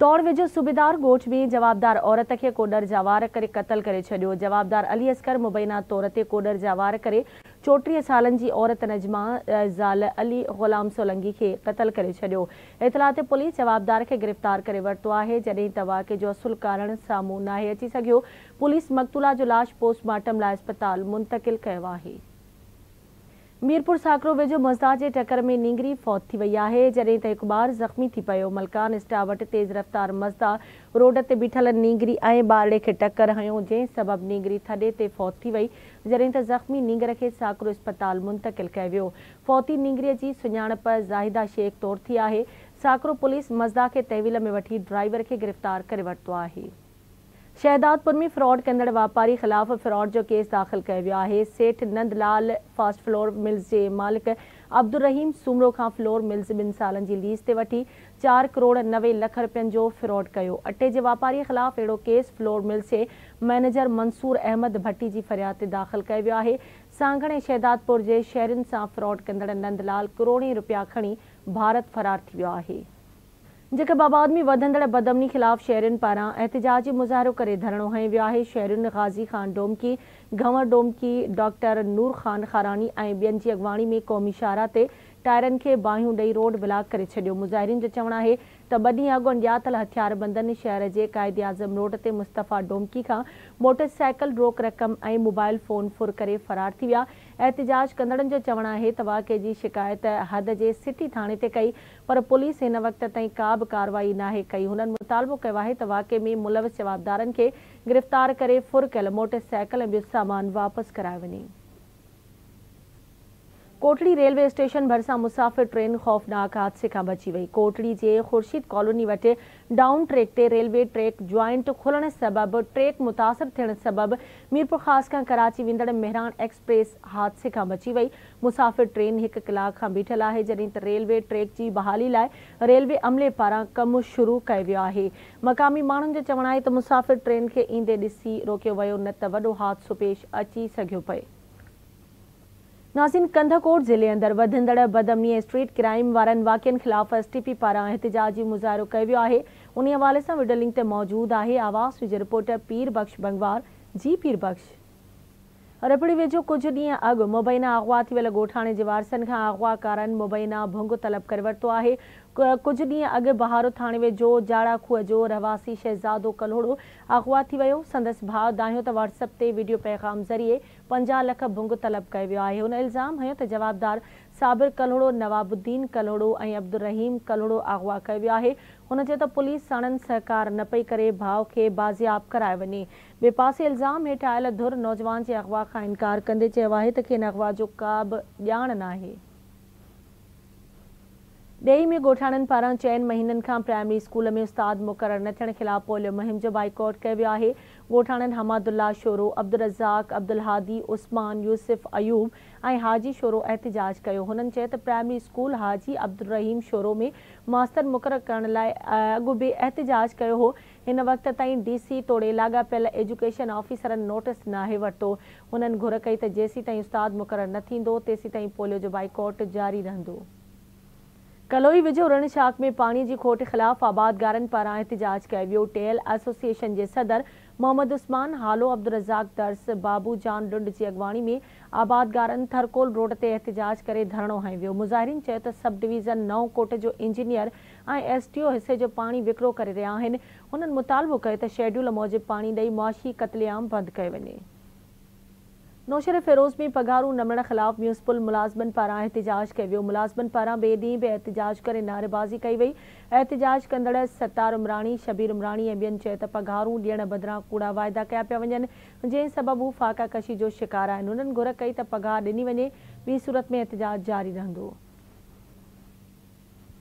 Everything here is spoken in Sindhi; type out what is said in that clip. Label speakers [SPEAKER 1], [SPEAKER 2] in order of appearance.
[SPEAKER 1] توڙ ويجهو صوبيدار ڳوٺ ۾ جوابدار عورت کي ڪوڏر جا وار ڪري قتل ڪري ڇڏيو. جوابدار علي اصغر مبينا طور تي ڪوڏر جا وار ڪري 34 سالن جي عورت نجما زال علي غلام سولنگي کي قتل ڪري ڇڏيو. اطلاع تي پوليس جوابدار کي گرفتار ڪري ورتو آهي، جڏهن ته واقعي جو اصل ڪارڻ سامهون ناهي اچي سگهيو. پوليس مقتولا جو لاش پوسٽ مارٽم لاء اسپتال منتقل ڪيو آهي. ميرپور ساڪرو ويجهو مزدا جي ٽڪر ۾ نينگري فوت ٿي وئي آهي، جڏهن ته هڪ ٻار زخمي ٿي پيو. ملڪان اسٽاپ وٽ تيز رفتار مزدا روڊ تي بيٺل نينگري ۽ ٻارڙي کي ٽڪر هنيو، جنهن سبب نينگري ٿڏي تي فوت ٿي وئي، جڏهن ته زخمي نينگر کي ساڪرو اسپتال منتقل ڪيو ويو. فوتي نينگري جي سڃاڻپ زاهده شيخ طور ٿي آهي. ساڪرو پوليس مزدا کي تحويل ۾ وٺي ڊرائيور کي گرفتار ڪري ورتو آهي. شهدادپور ۾ فراڊ ڪندڙ واپاري خلاف فراڊ جو ڪيس داخل ڪيو ويو آهي. سيٺ نند لال فاسٽ فلور ملز جي مالڪ عبدالرحيم سومرو کان فلور ملز 2 سالن جي ليز تي وٺي 4 ڪروڙ 90 لک رپين جو فراڊ ڪيو. اٽي جي واپاري خلاف اهڙو ڪيس فلور ملز جي مئنيجر منصور احمد ڀٽي جي فرياد تي داخل ڪيو ويو آهي. سانگهڙ ۽ شهدادپور جي شهرين سان فراڊ ڪندڙ نند لال ڪروڙين رپيا کڻي ڀارت فرار ٿي ويو آهي. جيڪب آباد ۾ وڌندڙ بدامني خلاف شهرين پاران احتجاجي مظاهرو ڪري ڌرڻو هنيو ويو آهي. شهرين غازي خان ڊومڪي، گهنور ڊومڪي، ڊاڪٽر نور خان خاراڻي ۽ ٻين جي اڳواڻي ۾ قومي شاهراهه تي ٽائرن کي باهيون ڏئي روڊ بلاڪ ڪري ڇڏيو. مظاهرين جو چوڻ آهي ته 2 ڏينهن اڳ اڻڄاتل هٿياربندن شهر جي قائداعظم روڊ تي مصطفيٰ ڊومڪي کان موٽر سائيڪل، روڪ رقم ۽ موبائل فون ڦر ڪري فرار ٿي ويا. احتجاج ڪندڙن جو چوڻ آهي ته واقعي جي شڪايت حد جي سٽي ٿاڻي تي ڪئي پر پوليس هن وقت تائين ڪا به ڪارروائي ناهي ڪئي. هنن مطالبو ڪيو آهي ته واقعي ۾ ملوث جوابدارن کي گرفتار ڪري ڦر ڪيل موٽر سائيڪل ۽ ٻيو سامان واپس ڪرايو وڃي. ڪوٽڙي ريلوي اسٽيشن ڀرسان مسافر ٽرين خوفناڪ حادثي کان بچي وئي. ڪوٽڙي جي خورشيد ڪالوني وٽ ڊائون ٽريڪ تي ريلوي ٽريڪ جوائنٽ کلڻ سبب ٽريڪ متاثر ٿيڻ سبب ميرپورخاص کان ڪراچي ويندڙ مهراڻ ايڪسپريس حادثي کان بچي وئي. مسافر ٽرين 1 ڪلاڪ کان بيٺل آهي، جڏهن ته ريلوي ٽريڪ جي بحالي لاء ريلوي عملي پاران ڪم شروع ڪيو ويو آهي. مقامي ماڻهن جو چوڻ آهي ته مسافر ٽرين کي ايندي ڏسي روڪيو ويو نه ته وڏو حادثو پيش اچي سگهيو پئي. ناظرين ڪنڌڪوٽ ضلعي اندر وڌندڙ بدامني ۽ اسٽريٽ ڪرائيم وارن واقعن خلاف ايس ٽي پي پاران احتجاجي مظاهرو ڪيو ويو آهي. انهي حوالي سان وڊيو لنڪ تي موجود آهي آواز جي رپورٽر پير بخش بنگوار. جي پير بخش. رپڙي ويجهو ڪجهه ڏينهن اڳ مبينا اغوا ٿي ويل ڳوٺاڻي جي وارثن کان اغواڪارن مبينا ڀنگ طلب ڪري ورتو آهي. ڪجهه ڏينهن اڳ بهارو ٿاڻي ويجهو جاڙا کوهه جو رهواسي شهزادو ڪلهوڙو اغوا ٿي ويو. سندس ڀاء دانهيو ته واٽس اپ تي وڊيو پيغام ذريعي 50 لک ڀنگ طلب ڪيو ويو آهي. هن الزام هنيو ته جوابدار صابر ڪلهوڙو، نواب الدين ڪلهوڙو ۽ عبدالرحيم ڪلهوڙو اغوا ڪيو ويو آهي. هن چيو ته پوليس ساڻن سهڪار نه پئي ڪري، ڀاء کي بازياب ڪرايو وڃي. ٻئي پاسي الزام هيٺ آيل ڌر نوجوان جي اغوا کان انڪار ڪندي چيو آهي ته کين اغوا جو ڪا به ڄاڻ ناهي. ڏيئي ۾ ڳوٺاڻن پاران 4 مهينن کان پرائمري اسڪول ۾ استاد مقرر نه ٿيڻ خلاف پوليو مهم جو بائيڪاٽ ڪيو ويو آهي. ڳوٺاڻن حماد الله شورو، عبدالرزاق، عبدالهادي، عثمان، يوسف، ايوب ۽ حاجي شورو احتجاج ڪيو. هنن چيو ته پرائمري اسڪول حاجي عبدالرحيم شورو ۾ ماستر مقرر ڪرڻ لاء اڳ به احتجاج ڪيو هو، هن وقت تائين ڊي سي توڙي لاڳاپيل ايجوڪيشن آفيسرن نوٽس ناهي ورتو. هنن گهر ڪئي ته جيسيتائين استاد مقرر نه ٿيندو تيسيتائين پوليو جو بائيڪاٽ جاري رهندو. ڪلوئي ويجهو رڻ شاخ ۾ پاڻي جي کوٽ خلاف آبادگارن پاران احتجاج ڪيو ويو. ٽيل ايسوسيئيشن جي صدر محمد عثمان هالو، عبدالرزاق درس، بابو جان لنڊ جي اڳواڻي ۾ آبادگارن ٿرڪول روڊ تي احتجاج ڪري ڌرڻو هنيو ويو. مظاهرين چيو ته سب ڊويزن نئون ڪوٽ جو انجنيئر ۽ ايس ٽي او حصي جو پاڻي وڪرو ڪري رهيا آهن. هنن مطالبو ڪيو ته شيڊيول موجب پاڻي ڏئي معاشي قتل عام بند ڪيو وڃي. نوشهروفيروز ۾ پگهارون نه ملڻ خلاف ميونسپل ملازمن پاران احتجاج ڪيو ويو. ملازمن پاران ٻئي ڏينهن به احتجاج ڪري نعريبازي ڪئي وئي. احتجاج ڪندڙ ستار عمراڻي، شبير عمراڻي ۽ ٻين چيو ته پگهارون ڏيڻ بدران ڪوڙا واعدا ڪيا پيا وڃن، جنهن سبب هو فاقه ڪشي جو شڪار آهن. هنن گهر ڪئي ته پگهار ڏني وڃي، ٻي صورت ۾ احتجاج جاري رهندو.